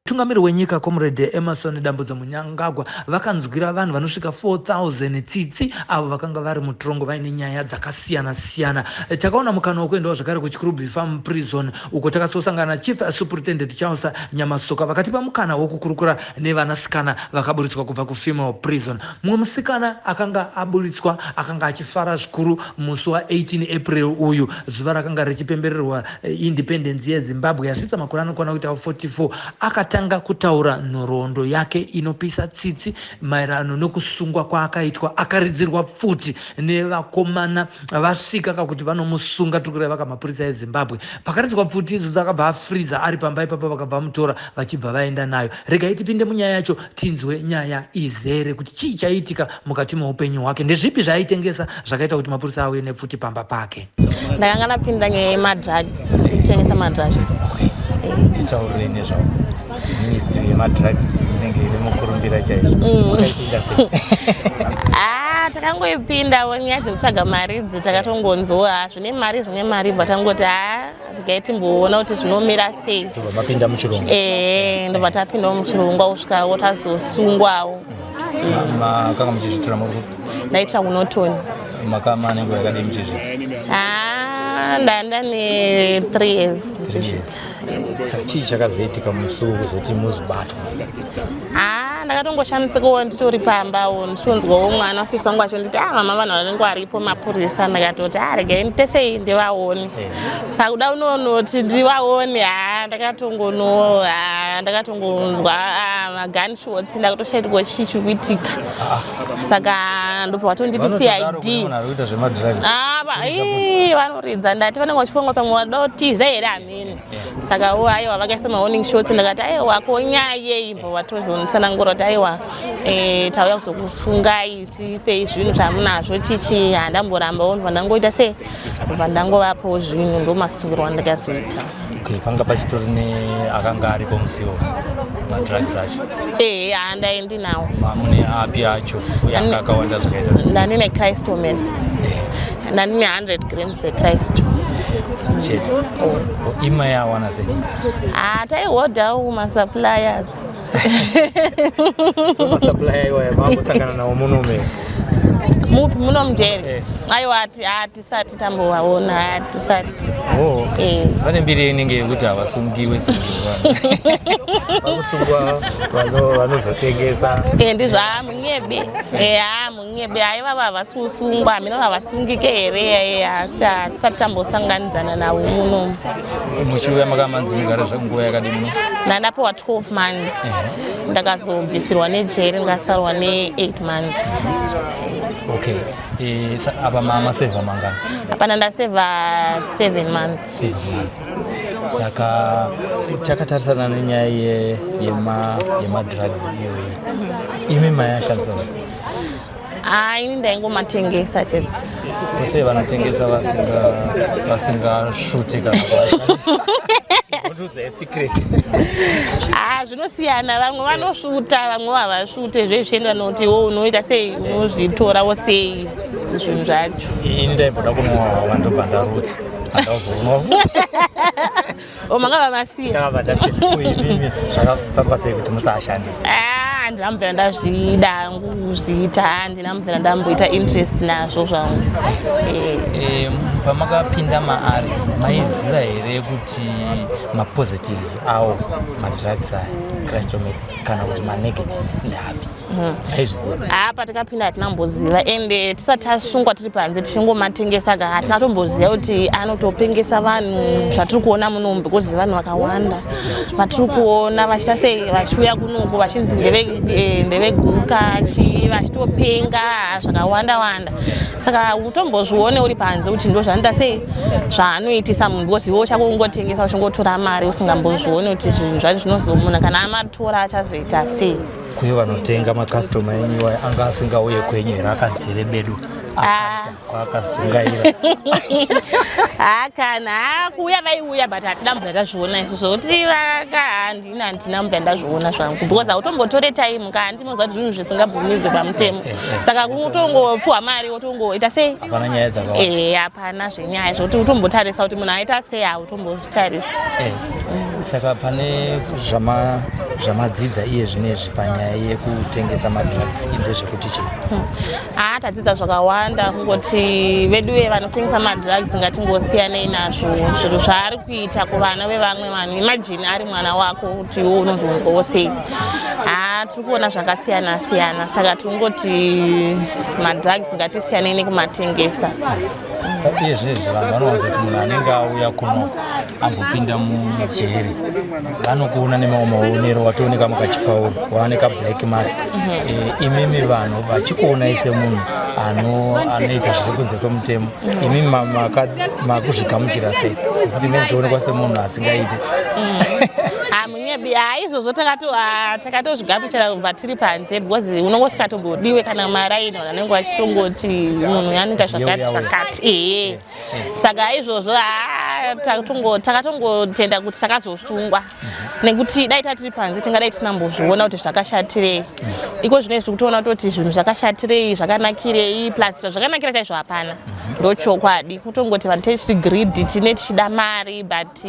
Mutungamiri wenyika Comrade Emmerson Dambudzo Mnangagwa vakanzwira vanhu vanosvika 4000 tsitsi avo vakanga vari mutirongo vaine nyaya dzakasiyana-siyana. Takaona mukana wekuendawo zvakare kuChikurubi Farm Prison uko takasosangana naChief Superintendent Charles Nyamasoka vakatipa mukana wekukurukura nevanasikana vakaburitswa kubva kuFemale Prison. Mumwe musikana akanga aburitswa akanga achifara zvikuru musi wa18 April uyu, zuva rakanga richipembererwa independence yeZimbabwe yasvitsa makore anokwana kuita 44. Akatanga kutaura nhoroondo yake inopisa tsitsi maererano nokusungwa kwaakaitwa, akaridzirwa pfuti nevakomana vasvika kakuti vanomusunga, tiri kureva kamapurisa eZimbabwe. Pakaridzwa pfuti idzodzo akabva afriza ari pamba ipapo, vakabva vamutora vachibva vaenda nayo. Regai tipinde munyaya yacho tinzwe nyaya izere kuti chii chaiitika mukati meupenyu hwake, ndezvipi zvaaitengesa zvakaita kuti mapurisa auye nepfuti pamba pake. Ndakanga ndapinda nyaya yemadrugs, kutengesa madrugs. Titaurirei nezvavo. Ministry yemadrugs inenge iri mukurumbira chaizvo. Makaipinda sei? Ah, takangoipindawo nyaya dzekutsvaga mari idzi, takatongonzwa zvine mari, zvine mari, bva tangoti ha, regai timboona kuti zvinomira sei. Ndobva mapinda muchirongwa. Eh, ndobva tapindawo muchirongwa kusvikawo tazosungwawo. Makanga muchizvitora muri kupi? Ndaitira kuNorton. Makama nenguva yakadii muchizviita? Ah, ndanda ne 3 years. 3 years. Saka chii chakazoitika musi wekuzoti muzobatwa? Ah, ndakatongoshamisikawo nditori pambawo ndichonzwawo mwana wasisi wangu achonditi, ah, mama, vanhu vanenge varipo mapurisa. Ndakatoti, ah, regai nditesei ndivaone. Pakuda unonoti ndivaone, ha, ndakatongono, ha, ndakatongonzwa, ah, magunshots, ndakatoshaitwa chii chiri kuitika. Saka ndobva vatonditi Vanotodaro CID. kune munhu ari kuita zvemadrugs. Ah, ii, vanoridza, ndati vanenge vachifunga pamwe vada kutiza here, hamene. Saka wo aiwa, vakaisa mawarning shots. Ndakati, aiwa, ko nyaya yei? Bva vatozonitsanangura kuti, aiwa, tauya kuzokusungai, tipei zvinhu zvamunazvo chichi. Handamborambawo, ndobva ndangoita sei, ndobva ndangovapawo zvinhu, ndo masungirwo andakazoita. Okay, panga pachitori neakanga aripo musiwo madrugs acho? Ehe, handai ndinawo. Mune api acho uye anga akawanda zvakaita sei? Ndandine crystal man, ndandine 100 grams the crystal. Chete? Oh. Ima yawana sei? Ah, taihodhawo kumasuppliers. Masupplier iwaya mambosangana nawo munome? Mupi, muno mujeri? Eh. Aiwa, hatisati tambovaona, hatisati. Oh. Eh. Vane mbiri inenge yekuti havasungiwe sungiwe, vakusungwa vanozotengesa. Eh, ndizvo, ha, munyebe. Eh, ha, munyebe, haivava havasi kusungwa, hamina havasungike here. Eh, asi hatisati tambosanganidzana navo muno. Muchiuya makamanzi mugare zvenguva yakadini muno? Ndandapiwa 12 months, ndakazobvisirwa nejeri, ndikasarwa ne8 months. Okay. Apa masevha mangani? Hapana, ndasevha 7 months. 7 months. Saka takatarisana nenyaya yemadrugs iyoyi, imi mayashandisa? Ah, ini ndaingomatengesa chete. Kose vanotengesa vasingasvuti kana kuashandisa? Ndiudza yesecret. Ah, zvinosiyana, vamwe vanosvuta, vamwe havasvute, zvezvichienda nokuti wo unoita sei, unozvitorawo sei zvinhu zvacho. Ini ndaimboda kunwa hwahwa, ndobva ndarutsa, handauzonwa. O, mangava masiya? Ndakabva ndasiya. Uye imimi zvakafamba sei kuti musaashandisa? Ah, handina mubvira ndazvida hangu kuzviita, handina mubvira ndamboita interest nazvo zvangu. Eh. Pamakapinda maari maiziva here kuti mapositives awo madrugs aya, crystal meth, kana kuti manegatives ndeapi? Maizviziva? Apa tikapinda hatina kumboziva, ende tisati tasungwa tiri panze tichingomatengesa ka, hatina tomboziva kuti anotopengesa vanhu zvatiri kuona munomu, because vanhu vakawanda vatiri kuona vachiita sei, vachiuya kunoku vachinzi ndeveguka chi, vachitopenga zvakawanda wanda. Saka utombozvione uri panze kuti ndo zvanoita sei, zvaanoitisa munhu, because iwe chako kungotengesa uchingotora mari, usingambozvioni kuti zvinhu zvacho zvinozomunhu kana amatora achazoita sei. Kuye vanotenga, makastoma enyu iwayo anga asingauye kwenyu here akadzere bedu? Ah. Akazungaira. Ha, kana ha, kuuya vaiuya, but hatina mubva tazviona isu zvokuti vaka, handina mubva ndazviona zvangu, because hautombotore time ka, handinoziva kuti zvinhu zvisingabvumidzwe pamutemo. Saka kutongopiwa mari wotongoita sei. Hapana nyaya dzakawanda. Eh, hapana zvenyaya zvokuti utombotarisa kuti munhu aita sei, hautombozvitarisi. Saka pane zvamadzidza iye zvinezvi panyaya yekutengesa madrugs ndezvekuti chii? Haa, tadzidza zvakawanda. Kungoti veduwe vanotengesa madrugs ngatingosiyanei nazvo, zviro zvaari kuita kuvana vevamwe vanhu. Imagine ari mwana wako, kuti iwe unozonzwawo sei? Haa, tiri kuona zvakasiyana siyana, saka tirikungoti madrugs ngatisiyanei nekumatengesa. Saka iye zvinezvi vanhu vanowanza kuti munhu anenge auya kuno ambopinda mujeri, vanokuona nemamwe maonero, watooneka mukachipauro, waoneka black mark. Imimi vanhu vachikuonai semunhu anoita zviri kunze kwemutemo, imimi makuzvigamuchira sei, nekuti ime muchionekwa semunhu asingaiti? Munyebi. Ha, izvozvo takatozvigamuchira kubva tiri panze, because unonge usingatombodiwe kana maraini, vanhu vanenge vachitongoti munhu anoita zvakati zvakati, ehe. Saka izvozvo takatongotenda kuti takazosungwa, nekuti dai tatiri panze tingadai tisinambozviona kuti zvakashatirei. Iko zvino izvi kutoona kutoti zvinhu zvakashatirei, zvakanakirei, plus zvakanakira chaizvo hapana, ndochokwadi. Kutongoti vanhu tichiti greedy, tine tichida mari, but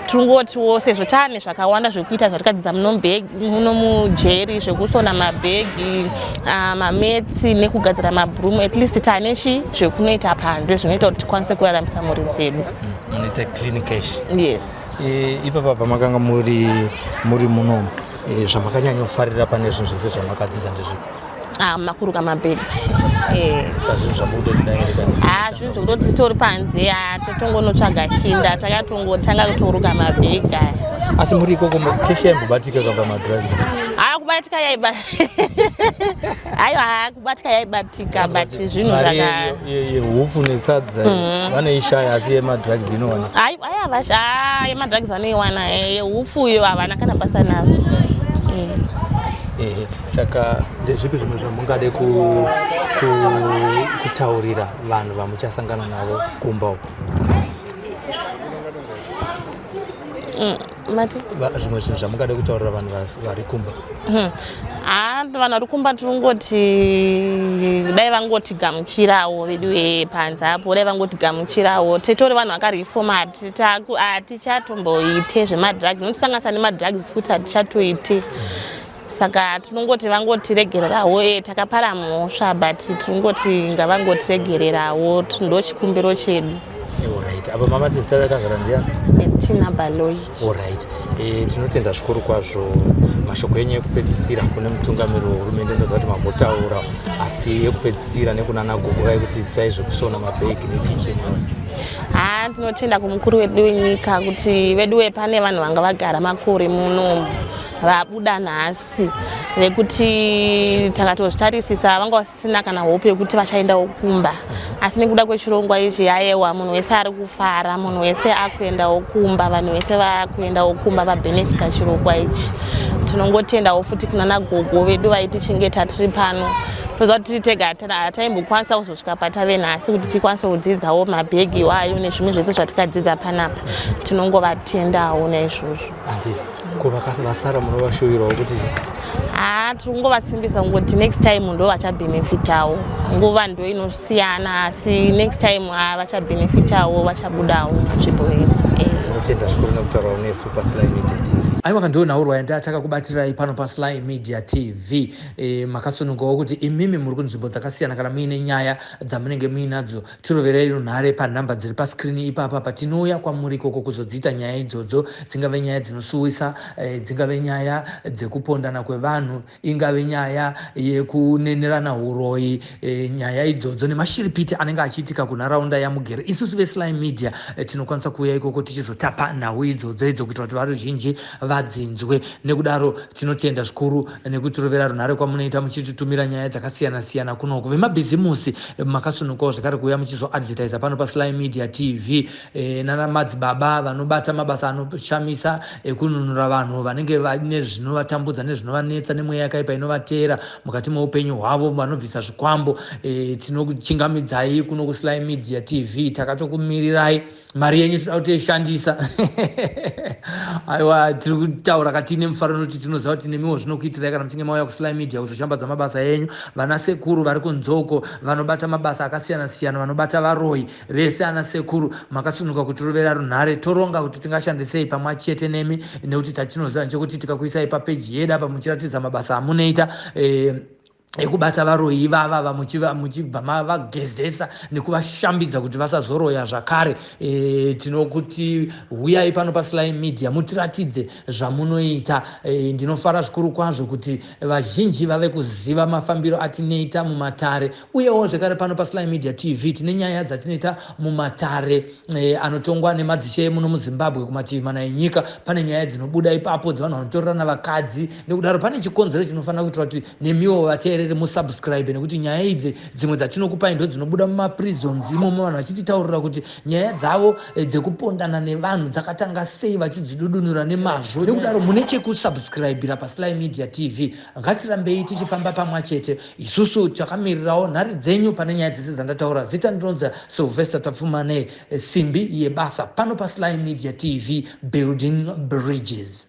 tiringotiwo sezvo taane zvakawanda zvekuita zvatikadzidza muno mujeri, zvekusona mabhegi, mametsi nekugadzira mabroom, at least taane chi zvekunoita panze zvinoita kuti tikwanise kuraramisa mhuri dzedu. Munoita clean cash. Yes. Ipapa pamakanga muri munomu, zvamakanyanyofarira pane zvinhu zvese zvamakadzidza ndezvipi? Ah, makuruka mabhegi. Sazvinhu zvamukutozvida here kana? Ha, zvinhu zvekutoti titori panze, totongonotsvaga shinda, takatongotanga kutoruka mabhegi aya. Asi muri ikoko cash yaimbobatika kamba madrugs? Ha, kubatika yaiba, aiwa, kubatika yaibatika, but zvinhu Mari zvaka yehufu nesadza vanoishaya, asi yemadrugs inowana? Aiwa, yemadrugs vanoiwana, yehufu iyo havana kana basa nazvo. Ehe, saka ndezvipi zvimwe zvamungade kutaurira vanhu vamuchasangana navo kumba uko? Mati? Zvimwe zvinhu zvamungade kutaurira vanhu vari kumba. Ha, vanhu vari kumba tirongoti dai vangotigamuchirawo vedu panze apo, dai vangotigamuchirawo. Titori vanhu vakarifoma, hatichatomboite zvemadrugs, notisanganisa nemadrugs futi hatichatoite. Saka tinongoti vangotiregererawo. Takapara mhosva, but tirongoti ngavangotiregererawo, ndo chikumbiro chedu. Alright, apa mama zita rakazara ndiani? Tina Baloi. Alright, tinotenda zvikuru kwazvo. Mashoko enyu ekupedzisira kune mutungamiri wehurumende, ndoziva kuti mambotaura, asi ekupedzisira nekunana gogo vaikudzidzisai zvekusona mabhegi nechichi? Ha, tinotenda kumukuru wedu wenyika kuti veduwe pane vanhu vanga vagara makore muno vabuda nhasi, vekuti takatozvitarisisa vanga vasisina kana hope yekuti vachaendawo kumba, asi nekuda kwechirongwa ichi, ayewa, munhu wese ari kufara, munhu wese akuendawo kumba, vanhu vese vakuendawo kumba vabhenefita chirongwa ichi. Tinongotendawo futi kuna nagogo vedu vaitichengeta tiri pano. Toziva kuti tiri tega hataimbokwanisa kuzosvika patave nhasi kuti tikwanise kudzidzawo mabhegi iwayo nezvimwe zvese zvatikadzidza panapa. Tinongovatendawo naizvozvo. Handiti ko vasara munovashuvirawo kuti? Ha, tiri kungovasimbisa kungoti next time ndo vachabhenefitawo. Nguva ndo inosiyana, asi next time vachabhenefitawo, vachabudawo munzvimbo ino. Tinotenda zvikuru nekutaurawo nesu paSly Media TV. Aiwa, ndo nhaurwa yandatakakubatirai pano paSly Media TV. Makasunungawo kuti imimi muri kunzvimbo dzakasiyana, kana muine nyaya dzamunenge muinadzo, tiroverei runhare panhamba dziri paskrini ipapa, patinouya kwamuri ikoko kuzodziita nyaya idzodzo, dzingave nyaya dzinosuwisa, dzingave nyaya dzekupondana kwevanhu, ingave nyaya yekunenerana uroyi, nyaya idzodzo nemashiripiti anenge achiitika kunharaunda yamugere. Isusu veSly Media tinokwanisa kuuya ikoko tichizotapa nhau idzodzo idzo kuitira kuti varuzhinji vadzinzwe. Nekudaro tinotenda zvikuru nekutirovera runhare kwamunoita muchititumira nyaya dzakasiyana-siyana kunoku. Vemabhizimusi, makasunungukawo zvekare kuuya muchizoadvertisa pano paSly Media TV. Nana madzibaba vanobata mabasa anoshamisa ekununura vanhu vanenge vane zvinovatambudza nezvinovanetsa nemweya yakaipa inovateera mukati meupenyu hwavo, vanobvisa zvikwambo, tinokuchingamidzai kuno kuSly Media TV. Takatokumirirai, mari yenyu toda kuti ishandise. Zvakapisa. Aiwa, tiri kutaura katiine mufaro nokuti tinoziva kuti nemiwo zvinokuitirai kana muchinge mauya kuSly Media kuzoshambadza mabasa enyu. Vana sekuru vari kunzoko vanobata mabasa akasiyana siyana, vanobata varoyi vese, ana sekuru makasununguka kutirovera runhare. Toronga kuti tingashandisei pamwe chete nemi, nekuti tatinoziva nechekuti tikakuisai papeji yedu apa muchiratidza mabasa amunoita ekubata varoyi ivava, muchibva mavagezesa nekuvashambidza kuti vasazoroya zvakare. Tinokuti huyai pano paSly Media mutiratidze zvamunoita. Ndinofara zvikuru kwazvo kuti vazhinji vave kuziva mafambiro atinoita mumatare, uyewo zvekare pano paSly Media TV tine nyaya dzatinoita mumatare anotongwa nemadzishe emuno muZimbabwe kumativi mana enyika. Pane nyaya dzinobuda ipapo dzevanhu vanotorerana vakadzi. Nekudaro pane chikonzero chinofanira kuitira kuti nemiwo vateereri musubscribe, nekuti nyaya idzi dzimwe dzatinokupai ndo dzinobuda mumaprisons imomo, vanhu vachititaurira kuti nyaya dzavo dzekupondana nevanhu dzakatanga sei, vachidzidudunura nemazvo. Nekudaro mune chekusubscribira paSly Media TV. Ngatirambei tichifamba pamwe chete. Isusu takamirirawo nhare dzenyu pane nyaya dzese dzandataura. Zita ndinonzi Sylvester Tapfumane, simbi yebasa pano paSly Media TV, building bridges.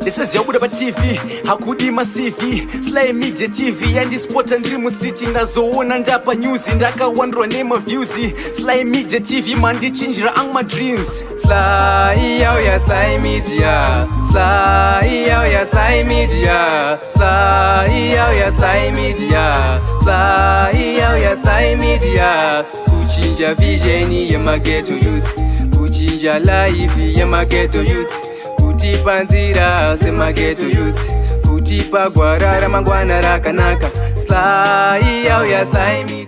Ndisaziva kubuda paTV hakudi maCV. Sly Media TV yandispota ndiri mustreet, ndazoona ndapa news, ndakawandirwa nemaviews. Sly Media TV mandichinjira angu madreams. Sly yauya, Sly Media. Sly yauya, Sly Media. Sly yauya, Sly Media. Sly yauya, Sly Media. Kuchinja vision yemaghetto youth, kuchinja life yemaghetto youth, kutipa nzira semaghetto youth, kutipa gwara ramangwana rakanaka. Sly yauya, Sly Media.